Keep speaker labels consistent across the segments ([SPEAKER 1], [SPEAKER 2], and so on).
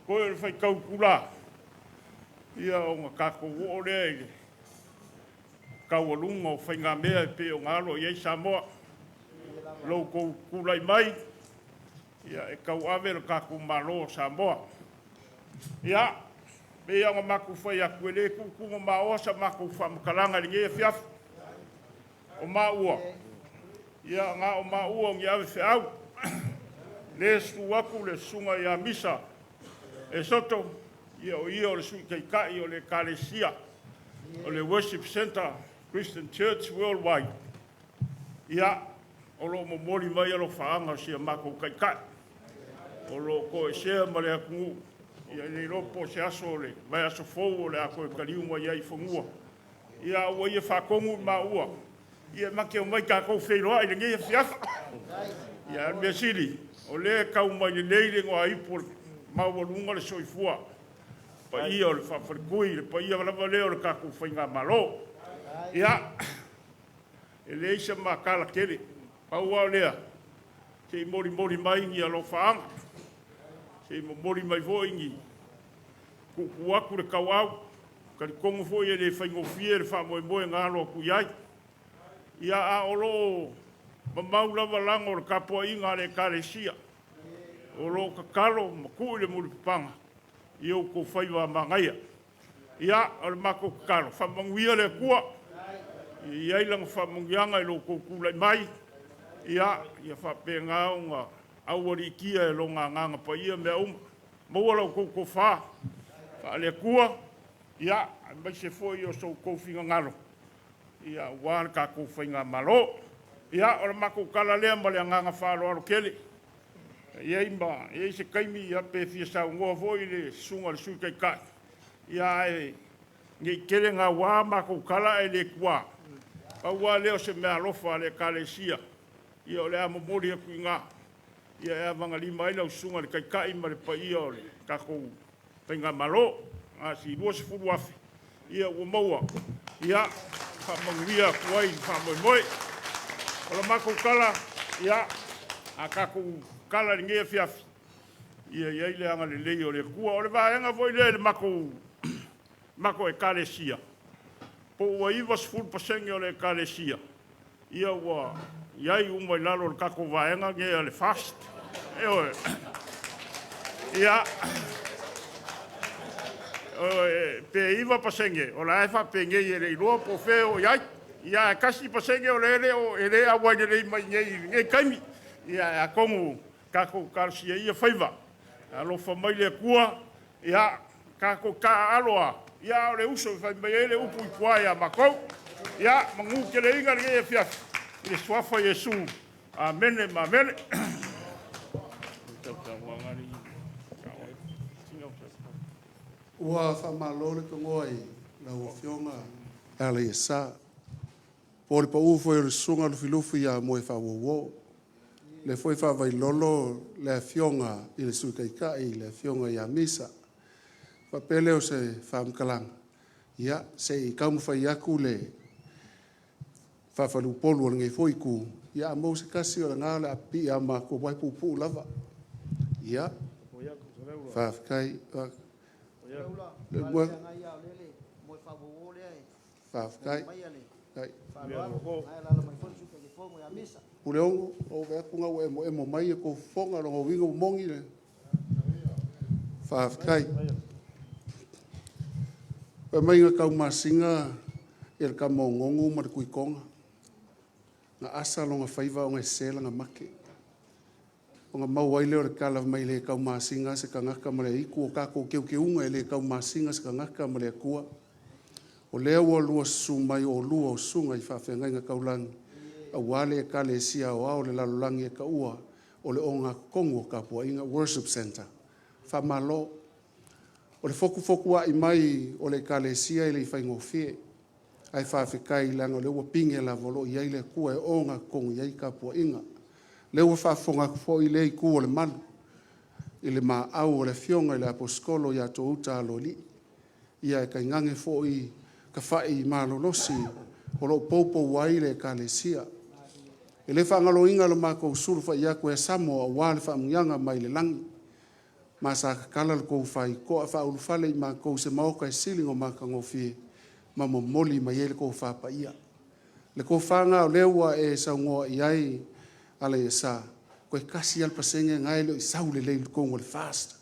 [SPEAKER 1] Toe o le faitau itulā, ia ona tatou oo lea i le taualuga o faigamea e pei ona alo i ai Samoa. Lo outou tulai mai, ia e tauave le tatou Malo o Samoa. Ia, pei ona matou fai atu, e le tuutuumamaoa sa matou faamatalaga i lenei afiafi. O maua, ia na o maua o ni ave feau. Le susu atu le susuga ia Misa Esoto, ia o ia o le Sui Taitai o le Ekalesia o le Worship Center Christian Church Worldwide. Ia, o lo o momoli mai alofaaga o si a matou Taitai, o lo o toesea ma le atunuu, ia e le iloa po o se aso o le vaiaso fou o le a toe taliu mai ai i fanua. Ia ua ia faatonu i maua, ia ma te omai tatou feiloai i lenei afiafi. Ia a o le mea sili, o lea e tau mai lelei le igoaipu o le maualuga le soifua, paia o le faafaletui, le paia lava lea o le tatou faigamalo. Ia, e leai se matala tele, pau lava o lea, se i molimoli mai ni alofaaga, se i momoli mai foi ni tuutuu atu le tauau, talitonu foi e le faigofie le faamoemoe na alo atu i ai. Ia, a o lo o mamau lava lago o le tapuaiga a le Ekalesia, o lo o tatalo ma tuu i le mulipapaga i outou faiva manaia. Ia, o le matou tatalo, faamanuia le Atua, ia i ai lana faamanuiaga i lo outou tulai mai, ia, ia faapena ona aualiitia e Lona Agaga Paia mea uma. Maua la outou tofa faale-Atua, ia, aemaise foi o so outou finagalo, ia, aua le tatou faigamalo. Ia, o le matou tala lea ma le agaga faaaloalo tele. E i ai ma e i ai se taimi ia pe fia saunoa foi le susuga i le Sui Taitai, ia ae ne i tele naua matou tala ae le tuua. Pau lava lea o se meaalofa a le Ekalesia, ia o le a momoli atu i ina, ia e avagalima ai lau susuga i le Taitai ma le paia o le tatou faigamalo. A si 20,000 ia ua maua, ia faamanuia atu ai i le faamoemoe. O le matou tala, ia, a tatou tala i lenei afiafi, ia i ai le agalelei o le Atua. O le vaega foi lea i le matou Ekalesia, po ua 90% o le Ekalesia, ia ua i ai uma i lalo o le tatou vaega nei a le FAST. Ioe. Ia, pe 9% o la e faapenei e le iloa po o fea e o i ai. Ia ae 1% o lea e le o e le auai lelei mai nei i lenei taimi. Ia atonu tatou talosia ia faiva, alofa mai le Atua, ia tatou taaalo lava, ia a o le uso e fai mai ai le upu i tua ia matou. Ia manu teleina lenei afiafi i le suafa o Iesu. Amene ma amene.
[SPEAKER 2] Ua faamalo le togoa i lau Afioga Alaiasa, po o le pau foi o le Susuga Lufilufi ia Moefaauouo. O lea foi e faavailolo le Afioga i le Sui Taitai, le Afioga ia Misa. Ona faapea lea o se faamatalaga, ia, se i taumafai atu le faafaluupolu a lenei foi Itu, ia a maua se tasi, o lena o le a piiama atu aua e puupuu lava. Ia, faafetai. Faafetai. Puleono, ua ou vaai atu o lena ua e emoemo mai i tou fofoga, o lona uiga ua moni le… Faafetai. Fai mai na taumasina le tama o Nonu ma le Tuitoga, na asa lona faiva ona e sese lana make. Ona maua ai lea o le tala fai mai e le taumasina lava se tagata ma le aitu, o tatou teuteuga e le taumasina se tagata ma le Atua. O lea ua oulua susu mai o oulua o susuga i faafeagaiga taulagi aua le Ekalesia Aoao o le Lalolagi e taua o le Ogatotonu o Tapuaiga, Worship Centre. Faamalo. O le fotufotuai mai o le Ekalesia e le i faigofie, ae faafetai leaga o lea ua pine lava o lo o i ai le Atua e ogatotonu i ai tapuaiga. O lea ua faafofoga atu foi lea Itu o le Malu i le maau o le Afioga i le Aposetolo ia Touta Aloalii, ae tainane foi tafai malolosi o lo o poupou ai le Ekalesia. E le faagaloina le matou sulufai atu ia Samoa aua le faamanuiaga mai le lagi. Ma sa kakala le kou faikoa faaulufale i makou i se maoka e sili ona matagofie ma momoli mai ai le tofa paia. Le tofa lena o lea ua e saunoa i ai Alaiasa, toe tasi lava le pasene lena e le o i sau lelei i totonu o le FAST.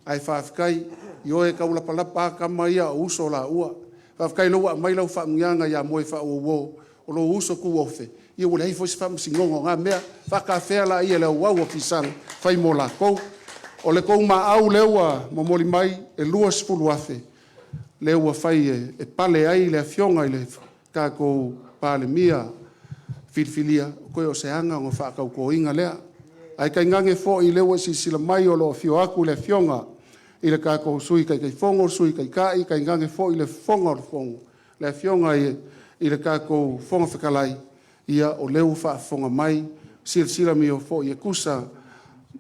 [SPEAKER 2] Ae faafetai, ioe e taulapalapa lava tama ia o uso laua. Faafetai o lea ua aumai lau faamanuiaga ia Moefaauouo o lou uso tuofe, ia ua leai foi se faamasinoga o na mea, faatafea laia i le auau o fisaga e fai mo latou. O le tou maau lea ua momoli mai e $20,000 lea ua fai e pale ai le Afioga i le tatou Palemia filifilia, toe o se aga ona faatautoina lea. Ae tainane foi o lea ua e silasila mai o lo o afio atu le Afioga i le tatou Sui Taitaifono, Sui Taitai, tainane foi le Fofoga o le Fono, le Afioga i le tatou Fofoga Fetalai, ia o lea ua faafofoga mai, silasila foi e tusa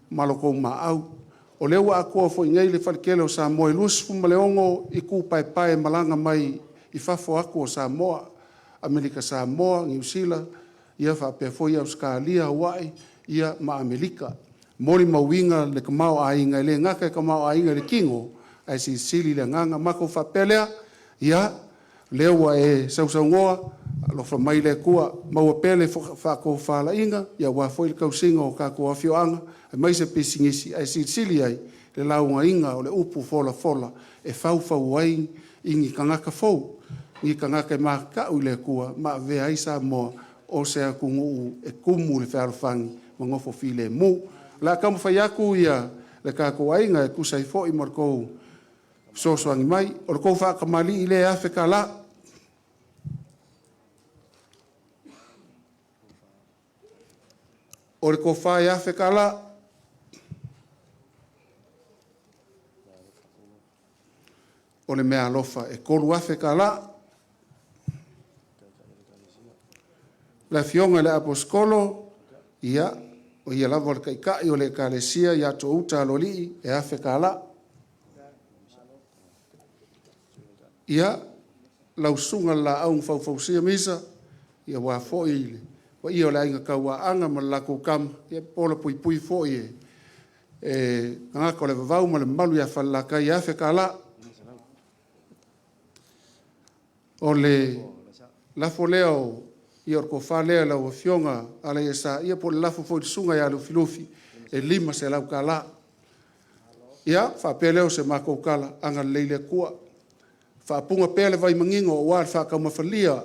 [SPEAKER 2] ma lo outou maau. O lea ua atoa foi nei le Fale Tele o Samoa e 26 itu paepae malaga mai i fafo atu o Samoa, Amerika Samoa, Niu Sila, ia faapea foi Ausetalia, Hawaii ma Amerika. E molimauina le tamaoaiga, e le gata i le tamaoaiga i le tino, ae silisili i le agaga. Matou faapea lea, ia, o lea ua e sausaunoa, alofa mai le Atua, maua pea le faatofalaiga aua foi le tausiga o tatou afioaga aemaise pisinisi, ae silisili i ai le laugaina o le upu folafola e faufau ai ni tagata fou, ni tagata e mata'u i le Atua ma avea ai Samoa o se atunuu e tumu i le fealofani ma nofo filemu. O le a taumafai atu le tatou aiga e tusa ai foi ma le tou fesoasoani mai. O le tou faatamalii lea e $1,000. O le tofa e $1,000. O le meaalofa e $3,000. Le Afioga i le Aposetolo, ia, o ia lava o le Taitai o le Ekalesia ia To'uta Aloalii, e $1,000. Ia, lau Susuga i le Laau na Faufausia Misa, aua foi le paia o le Aiga Tauaana ma le latou Tama, ia ola puipui foi e tagata o le vavau ma le mamalu ia Falelatai, e $1,000. O le lafo lea o le tofa lea i lau Afioga Alaiasa, ia po o le lafo foi i le Susuga ia Lufilufi e $500. Ia, faapea lea o se matou tala, agalelei le Atua, faapuga pea le vaimanino aua le faataumafalia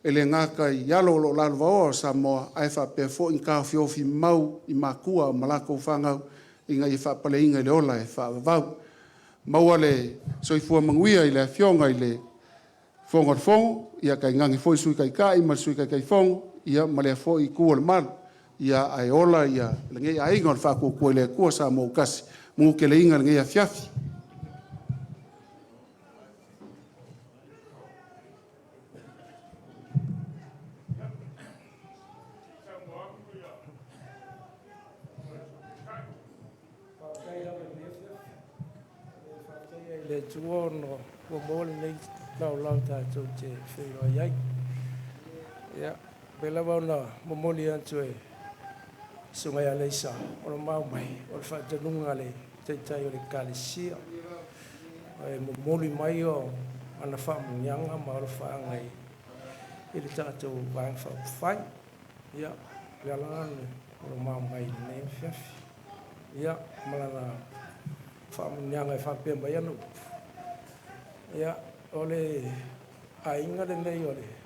[SPEAKER 2] e le gata i alo o lo o lalovaoa o Samoa, ae faapea foi ona taofiofimau i matua ma latou fanau ina ia faapaleina i le ola e faavavau. Maua le soifua manuia i le Afioga i le Fofoga o le Fono, tainane foi le Sui Taitai ma le Sui Taitaifono, ma lea foi Itu o le Malu, ae ola lenei Aiga o le Faatuatua i le Atua Samoa ua Tasi. Ia manuteleina lenei afiafi.
[SPEAKER 3] Faafetai i le Atua ona ua maua lenei laolao tatou te feiloai ai. Ia, pei lava ona momoli atu e le Susuga ia Alaiasa, o le ma omai, o le faatonuga a le Taitai o le Ekalesia, e momoli mai ana faamanuiaga ma alofaaga i le tatou Vaega Faaupufai. Ia, o le ala lena o le ma omai i lenei afiafi. Ia, ma lana faamanuiaga e faapea mai ana upu, ia, o le aiga lenei o le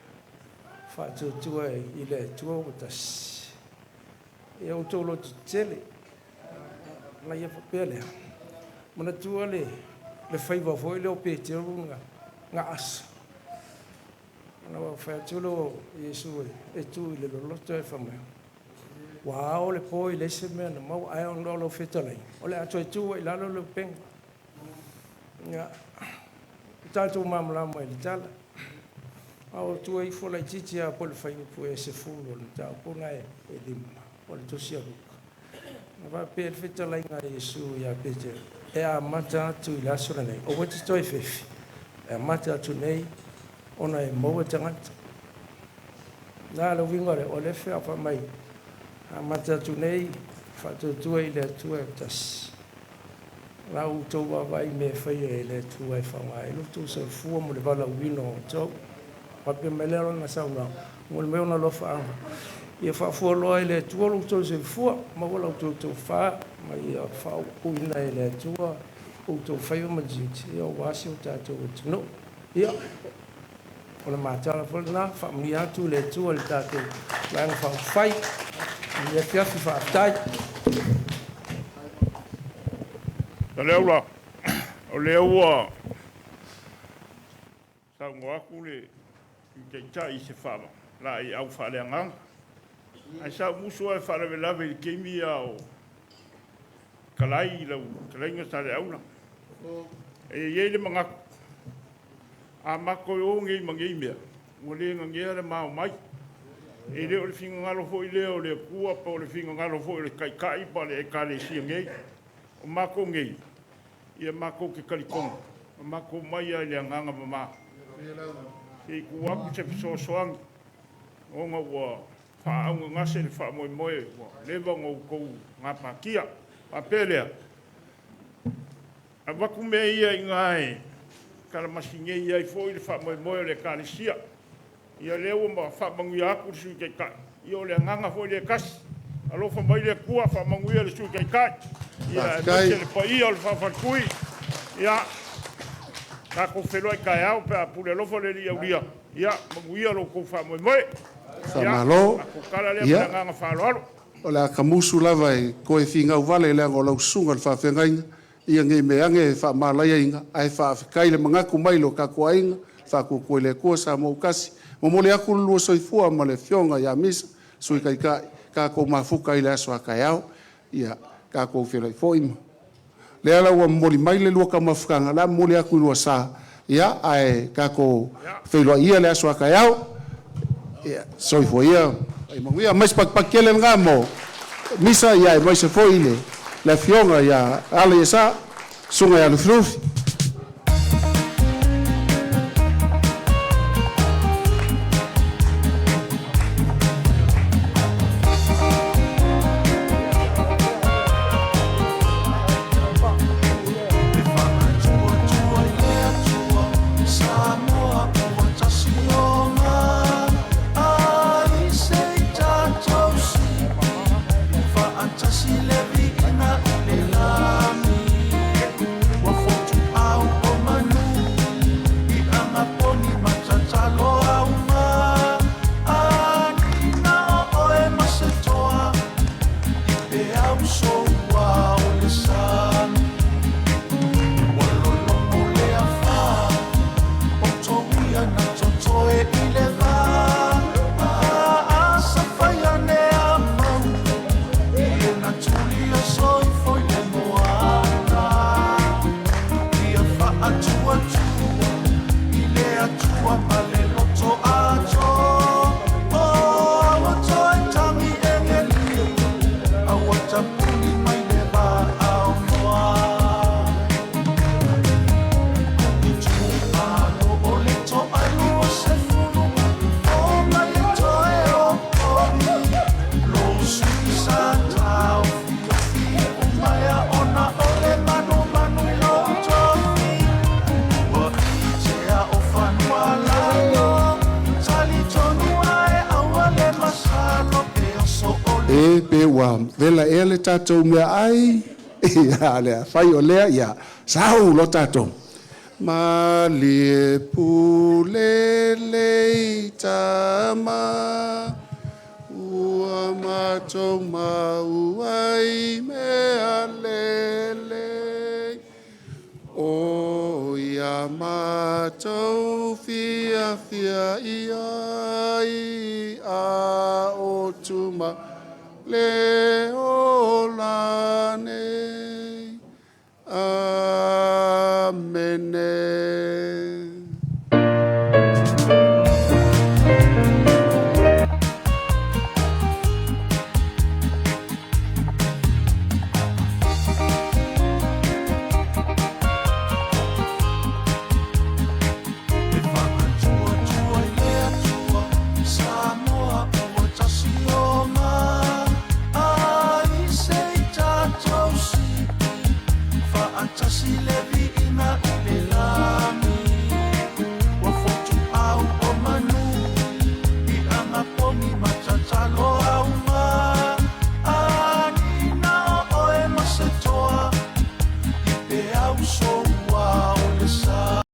[SPEAKER 3] Faatuatua i le Atua ua Tasi, ia outou lototetele. Ona ia faapea lea, manatua le faiva foi lea o Peteru na asa, ona ua fai atu lea o Iesu e tu i le loloto ae fai mai, ua ao le po e leai se mea na maua, ae ona o lau fetalaiga, o le a toe tuu ai i lalo le upega. Ia, tatou malamalama i le tala. A o tua ifo laitiiti lava po o le fuaiupu ea 10 o le mataupu lena e 5 o le Tusi a Luka, na faapea le fetalaiga a Iesu ia Peteru, e amata atu i le aso lenei, aua e te toe fefi, e amata atu nei ona e maua tagata. Na le uiga o le, o le fai mai, amata atu nei, faatuatua i le Atua e tasi. La ua outou vaavaai i mea e faia e le Atua e faaaoga ai lo outou soifua mo le valaauina o outou. Faapea mai lea lana saunoaga, momoli mai ona alofaaga, ia faafualoa e le Atua lo outou soifua, maua la outou tofa, ma ia faaupuina e le Atua outou faiva ma tiute, ia aua si o tatou atunuu. Ia, o le matala foi lena, faamanuia atu le Atua i le tatou Vaega Faaupufai i lenei afiafi. Faafetai.
[SPEAKER 1] Saleaula, o lea ua saunoa atu le Sui Taitai i se faalaeiau faaleagaga. Ae sa ou musu lava e faalavelave i le taimi a o talai lau fetalaiga Saleaula. E i ai le manatu, a matou o nei ma nei mea, ua le nanea le ma omai. E le o le finagalo foi lea o le Atua po o le finagalo foi o le Taitai po o le Ekalesia nei. O matou nei, ia matou te talitonu, na matou omai lava i le agaga mama. Se i tuu atu se fesoasoani ona ua faaaaogagase le faamoemoe ua leva ona outou gapatia. Faapea lea, avatu mea ia i ina e kalamasinei ai foi le faamoemoe o le Ekalesia. Ia lea ua faamanuia atu le Sui Taitai, ia o le agaga foi lea e tasi. Alofa mai le Atua faamanuia le Sui Taitai, ia aemaise le paia o le faafaletui. Ia, tatou feiloai taeao pe a pule alofa le Alii aulia. Ia, manuia lo outou faamoemoe. Ia,
[SPEAKER 2] Faamalo.
[SPEAKER 1] matou tala lea ma le
[SPEAKER 2] Ia,
[SPEAKER 1] agaga faaaloalo.
[SPEAKER 2] o le a kamusu lava e koe finau vale leaga o lau susuga i le faafeagaiga, ia nei mea ane e faamalaiaina, ae faafetai le manatu mai lo tatou aiga, Faatuatua i le Atua Samoa ua tasi. Momoli atu le lua soifua ma le afioga ia Misa, Sui Taitai, tatou mafuta i le aso a taeao. Ia, tatou feiloai foi ma lea la ua momoli mai le lua taumafataga, o le a momoli atu i lua sa, ia ae tatou feiloai ia le aso a taeao. Ia, soifua ia ma ia manuia. Aumai se patupatu tele lena mo Misa, ia aemaise foi le afioga ia Alaiasa, susuga ia Lufilufi.
[SPEAKER 4] Le faatuatua i le Atua Samoa ua tasi ona ai se i tatou sii faatasi le viiga i le lagi ua fotuau o manu i agaponi ma tatalo auma anina o oe ma se toa i peau soua o le sami ua lolomo le afā o touia na totoe i le va asafaia ne a mau i lena tuli o soifo i le moana ia faatuatua i le Atua ma le loto ato o aua toe tagi egelia aua tapuni mai le vaaonoa Itualo o le toalua se fulu o mai e toe o pori lo sui sa tau fiofi umaea ona o le manumanu i lou tofi ua itea o fanua lalo talitonu ae aua le masalo e oso o le
[SPEAKER 2] E pe ua vela ea le tatou meaai, ia le afai o lea, ia sau lo tatou. Malie pule lei tama, ua matou maua i mea lelei. O ia matou fiafia i ai a o tuma le ola nei.